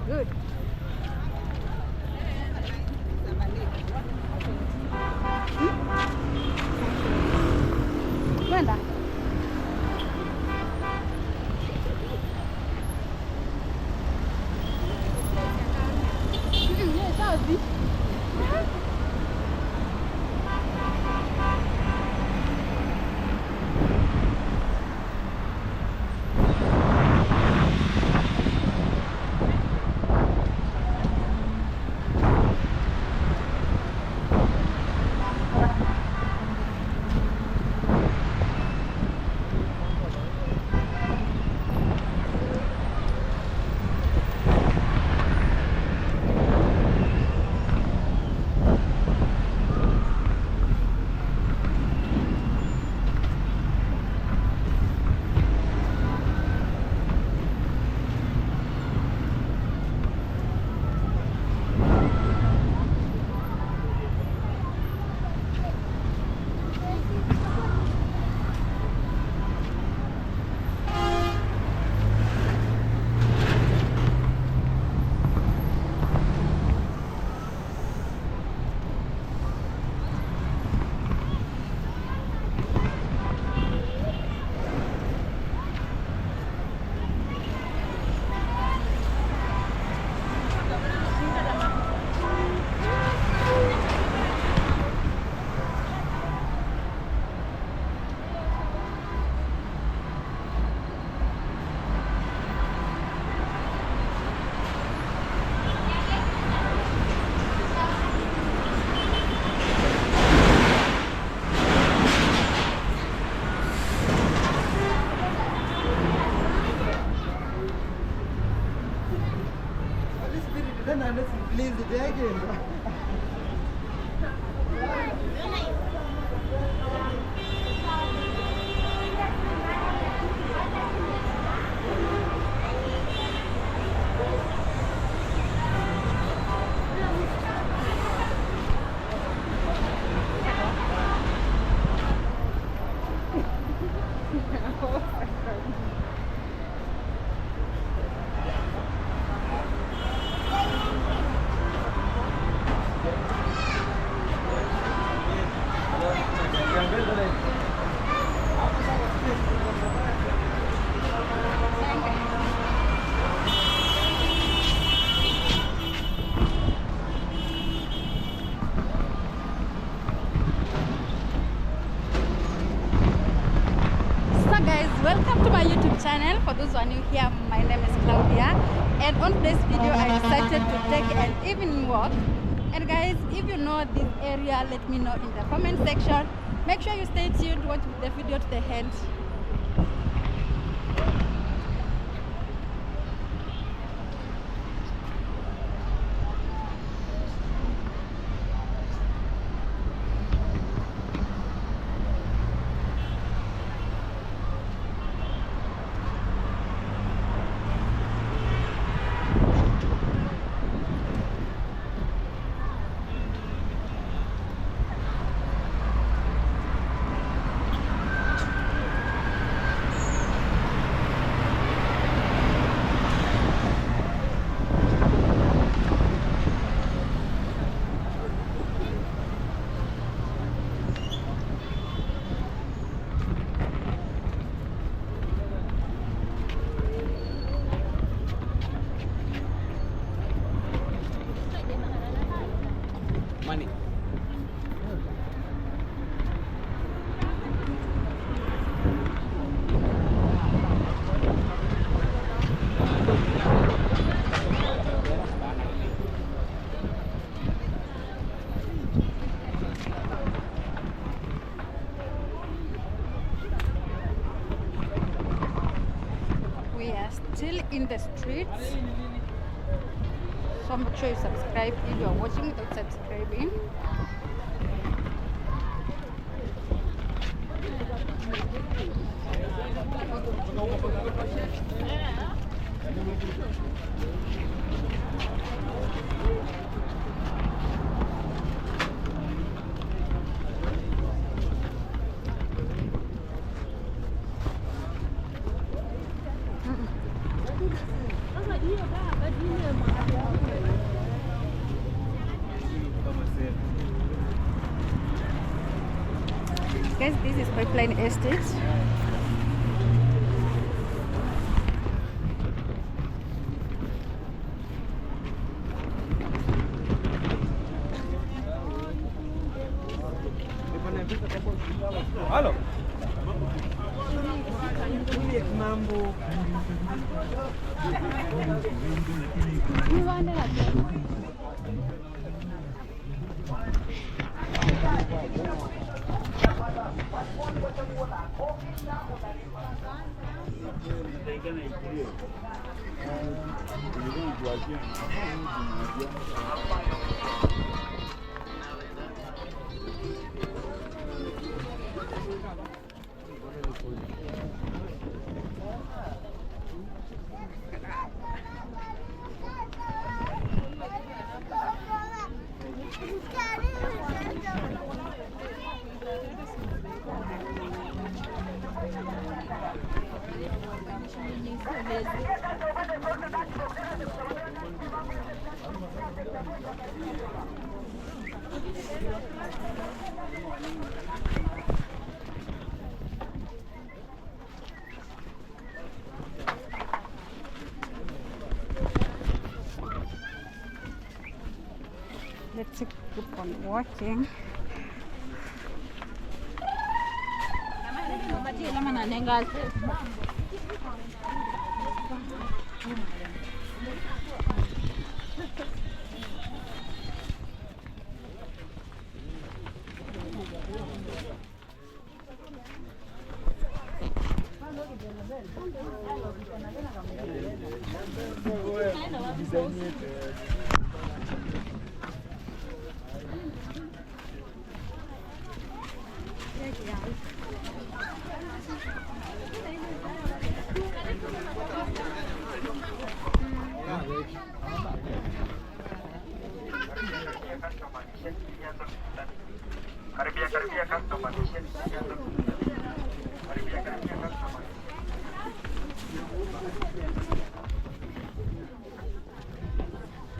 Good. Kwenda. Welcome to my YouTube channel. For those who are new here, my name is Claudia, and on today's video I decided to take an evening walk. And guys, if you know this area, let me know in the comment section. Make sure you stay tuned, watch the video to the end. Money. We are still in the streets, so make sure you subscribe if you are watching without subscribing. Guys, this is Pipeline Estate. Halo. Mambo. Let's keep on walking.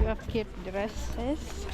You have cute dresses.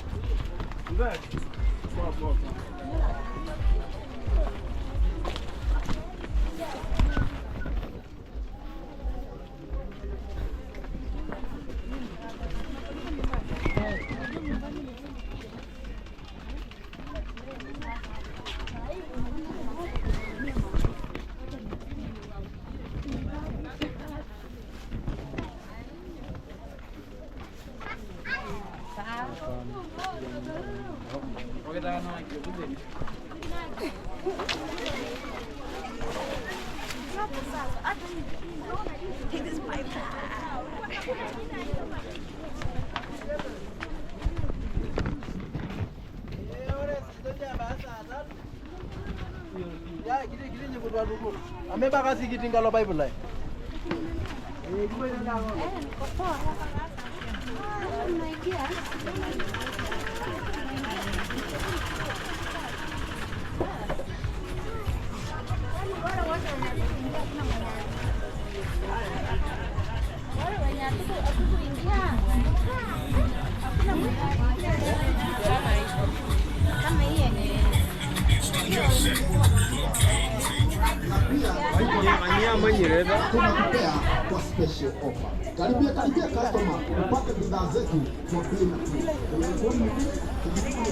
Tunakupea kwa special offer. Karibia karibia customer upate bidhaa zetu kwa bei nafuu.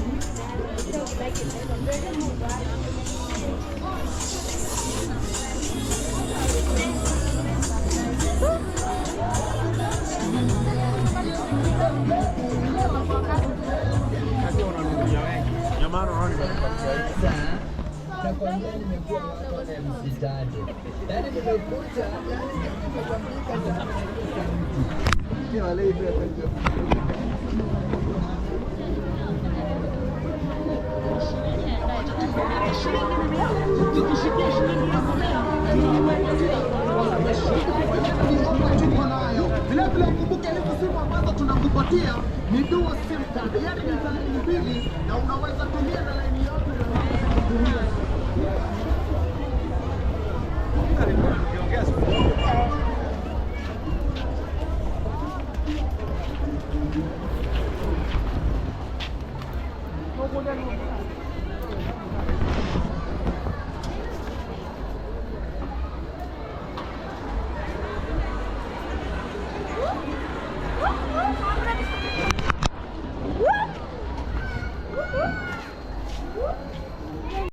Nakwambia nimekuwa msitaje. Yaani nimekuta, yaani nimekwambia sana Tuko nayo. Vile vile ukumbuke hizi simu ambazo tunakupatia ni dual sim card, yaani ni za laini mbili na unaweza tumia na laini yote unayotaka kutumia.